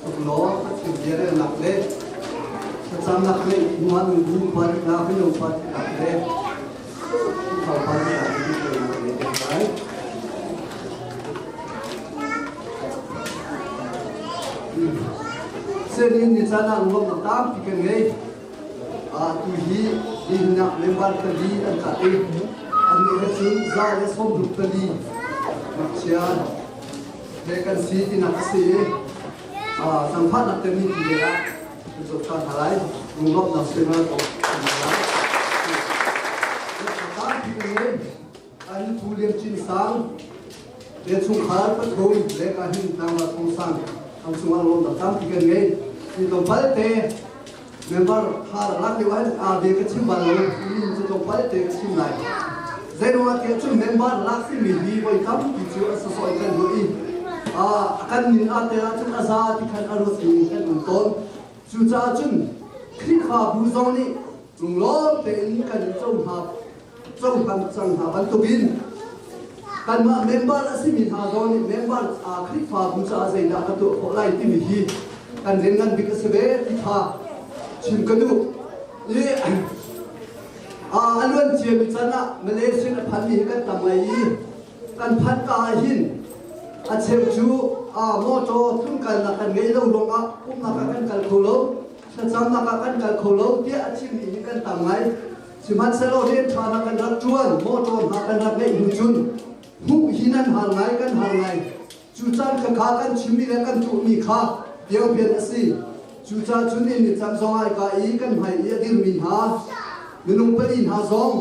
Law Pathian bia relnak le thlacamnak le hnuan bu upa mino upa le upa le Senin ni caan ah lawmnak tampi kan ngei. Tu hi nihinak member pali an kat i an nih he cun 164 ngakchia he kan si tinak a si i sangfahnak te mi ti le ah kan zoh ṭhan hna lai. Lunglawmhnak seminar ko kan lai. Tampi kan ngei. An Pu Lian Cin Sang le chungkhar pathum le ka hin Tangla Thong Sang ang chungah lawmnak tampi kan ngei. Hi tlawmpal te member kha lak lio ah a be ka chim bal lo in cu tlawmpal te ka chim lai. Zeiruangah tiah cun member lak timi hi voi tampi cu a sasoi kan ruah i a kan min a te ahcun a za ti khan a ruat mi kan um tawn. Cucaah cun Khrihfabu zong nih lunglawm tein kan co hna cohlan cang hna bantukin kanmah member a simi hna zong nih member Khrihfabu caah zeidah ka tuah khawh lai timi hi kan rian ngan bik a si ve ti kha chim ka duh. I a luan ciami can ah Malaysia a phanmi hi kan tam ngai i kan phanh ka ah hin a cheu cu motor tlunkalnak kan ngei lo ruangah pumhnak ah kan kal kho lo, thlacamnak ah kan kal kho lo tiah a chimmi hi kan tam ngai. Sihmanhsehlaw rian ṭha na kan rak ṭuan, mawṭaw hna kan rak ngeih hnu cun hmuh hi nan har ngai, kan har ngai. Cu caan kha kha kan chimmi le kan tuahmi kha biangbian a si. Cucaah cun inn i cam zong ai ka i kan hmai i a dirmi hna minung pali hna zong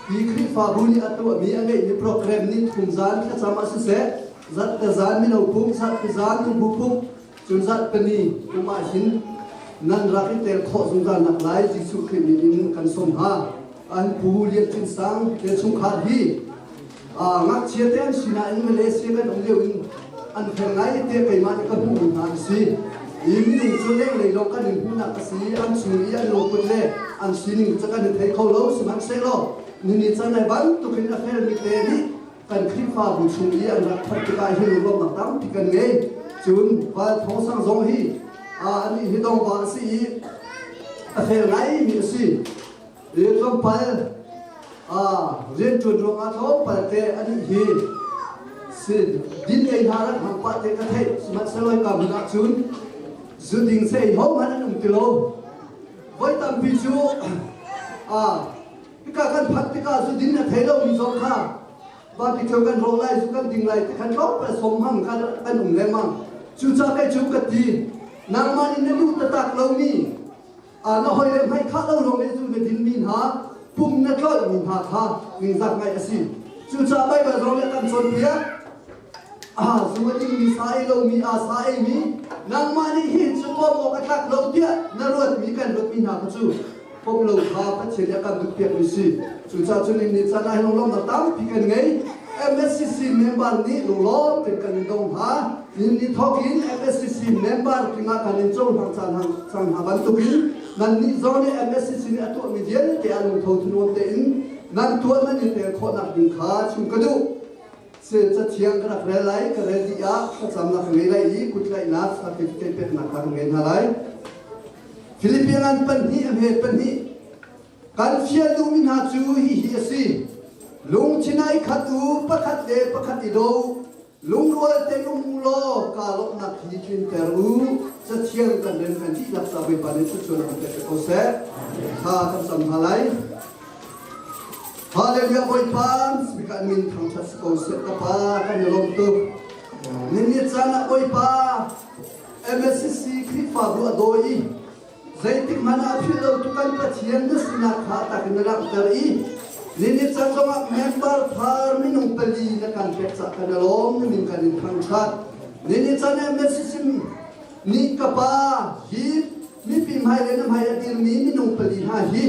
hi Khrihfabu nih a tuahmi a ngeihmi program nih thum zan thlacam ah siseh, zat le zan mino pumh, zat le zan nubu pumh, Cun zarhpini kum ah hin nan rak i tel khawh zungzal nak lai Jesuh Khrih min in kan sawm hna. An pu Lian Cin Sang te chungkhar hi ngakchia te an si nain Malaysia kan um lio in an fel ngai te keimah nih ka hmuh hna an si. I minung cu lenglei lawng kan in hmuhnak a si, an chung i an lungput le an sining cu kan i thei kho lo. Sihmanhsehlaw nini chan ai bantukin a felmi te nih kan Khrihfabu chung i an rak phanh tikah hin ruahnak tampi kan ngei. Cun Val Thawng Sang zong hi anih hi dongva a si i a fel ngaimi a si. I tlawmpal rianṭuan ruangah tlawmpal te anih hi si din ei hna rak hmang pah te ka theih. Sihmanhsehlaw ka hmun ah cun zu ding sei hohmanh an um ti lo. Voi tampi cu Hika kan phanh tikah zu din a thei lomi zong kha vapi ṭheo kan rawh lai, zu kan ding lai ti khan tlawmpal som hmang kha kan um lengmang. Cucaah kei cu ka ti, nangmah nih na duh taktak lomi, na hoi le hmai khah lo lawng i zu na dinmi hna, pum na tlolhmi hna kha ningzak ngaih a si. Cucaah Baibal zong nih a kan cawnpiak. Zu a dingmi sa ei lomi, aa sa eimi, nangmah nih hi cu pom awk a tlak lo tiah na ruatmi kan ruatmi hna kha cu pom lo kha Pathian nih a kan duhpiakmi si. Cucaah cun ni caan ah hin lunglawmhnak tampi kan ngei. MSCC member nih lunglawm tein kan in dong hna. Nin ni thawk in MSCC member tingah kan in cohlang cang hna bantukin nannih zong nih MSCC nih a tuahmi vialte ah lungtho thanuam tein nan tuah nan i tel khawhnak ding kha chim ka duh. Cathiang ka rak rel lai, ka rel dih ah thlacamnak ka ngei lai i kuttlaihnak certificate peknak kha ka ngei hna lai. Philippian an pahnih a hme pahnih kan fial duhmi hna cu hihi a si. Lungthin ah i khat u, pakhat le pakhat i do, lungrual tein um u law kaa lawmhnak hi tlinter u. Cathiang kan rel kan dihlak ca Bawipa nih thluachuah kan pek ko seh. Thla kan cam hna lai. Hallelujah Bawipa kan min thangṭhat si ko seh ka pa kan i lawm tuk. Ninni caan ah Bawipa MSCC Khrihfabu a dawi i zeitik hmanh ah philh lo tu kan Pathian na sinak kha tak in na langhter i ninni caan zongah member thar minung pali na kan pek cah kan i lawm na min kan in thangṭhat. Ninni caan MSCC nih ka pa hi mipi hmai le na hmai a dirmi minung pali hna hi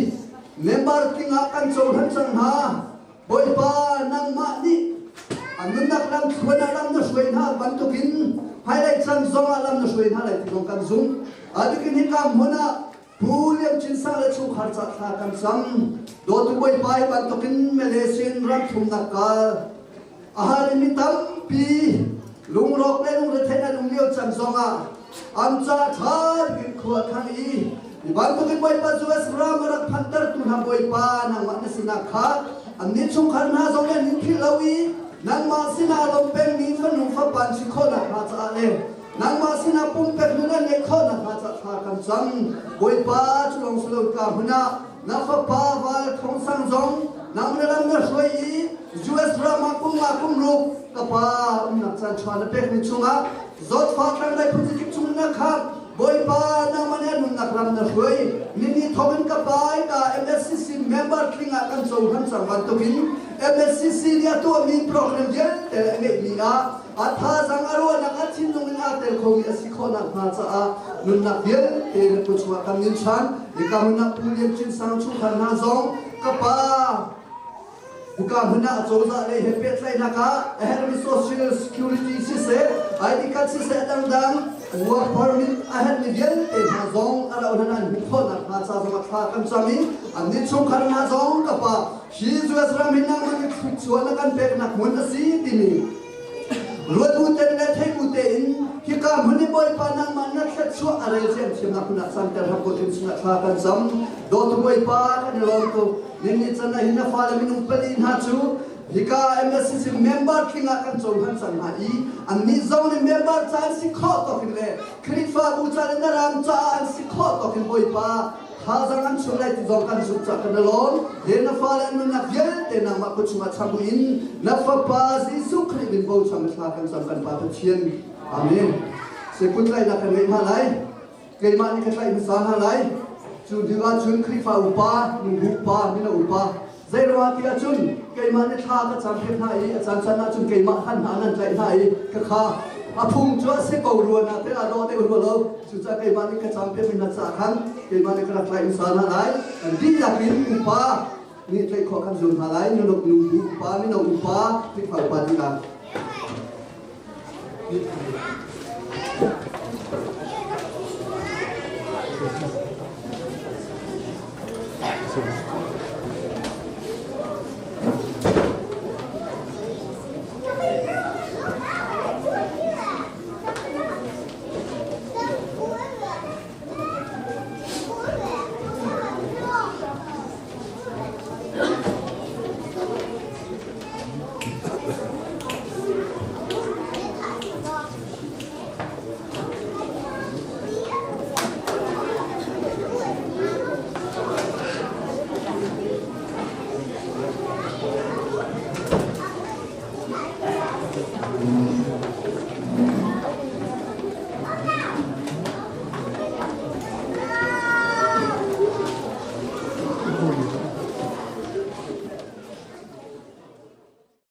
Member tling ah kan cohlan cang hna. Bawipa nangmah nih an nunnak lam thluan ah lam na hruai hna bantukin hmailei chan zong ah lam na hruai hna lai ti zong kan zumh. Atukin hika hmun ah Pu Lian Cin Sang le chungkhar ca thla kan cam. Dawtu Bawipa hi bantukin Malaysian ram thumnak kal a har mi tampi lungrawk le lungretheih an um lio chan zong ah. An ca ṭha bik in khua thang i hi bantukin Bawipa cu Ezra a rak phantertu hna Bawipa nangmah na sinah kha annih chungkhar hna zong nih an in philh lo i nangmah sinah a lawm pengmi fanu fapa an si khawh nakhnga caah le nangmah sinah pumpek nun an ngeih khawh nakhnga caah thla kan cam. Bawipa cu lawng si lo ka hmun ah na fapa Val Thong Sang zong nang na ram na hruai i US ram ah kum nga kum ruk ka pa umnak caan ṭha na pekmi chungah zawtfah tlanglei phunzikip chung na khamh Bawipa nangmah nih nunnak ram na hruai nini thawk in ka pa ka MSCC member tling ah kan cohlan cang bantukin MSCC nih a tuahmi program vialte a ngeihmi ah a thazaang a ruahnak a thinlung in aa tel khomi a si khawh nakhnga caah nunnak vialte na kut chungah kan min ṭhan hika hmun ah Pu Lian Cin Sang chungkhar hna zong ka pa Hika hmun ah cozah lei he pehtlaihnak ah a herhmi social security siseh, ID card siseh a dangdang work permit a herhmi vialte hna zong a rauh hlan an hmuh khawh nakhnga ca zong ah thla kan cam i annih chungkhar hna zong ka pa hi US ram hi nangmah nih thluachuah na kan peknak hmun a si timi ruat bu ten le thei bu tein hika hmun i Bawipa nangmah na thluachuah a rel thiamthiamnak hmun ah canter hram ko tin chungah thla kan cam. Dawtu Bawipa kan i lawm tuk. Ninni can ah hin na fale minung pali hna cu hika MSCC member tling ah kan cohlan cang hna i annih zong nih member ca an si khawh tawk in le Khrihfabu ca le na ram caah an si khawh tawk in Bawipa thazaang an chuah lai ti zong kan zumh caah kan i lawm. He na fale an nunnak vialte nangmah kut chungah cham in na Fapa Jesuh Khrih min bochan thla kan cam kan Pa Pathian. Amen. Se kut tlaihnak kan ngeih hna lai. Keimah nih ka tlaih hmasa hna lai. Cu hnu ahcun Khrihfa upa, nubu upa, mino upa, zeiruang ti ahcun keimah nih thla ka cam piak hna i a caan caan ahcun keimah han hna nan tlaih hna i ka kha a phung cu a si ko rua na te a dawh deuh rua lo. Cucaah keimah nih ka cam piak mi hna caah khan keimah nih ka rak tlaih hmasa hna lai. Kan dihlak in upa nih tlaih khawh kan zuam hna lai. Nunuk nubu upa, mino upa, Khrihfa upa dihlak.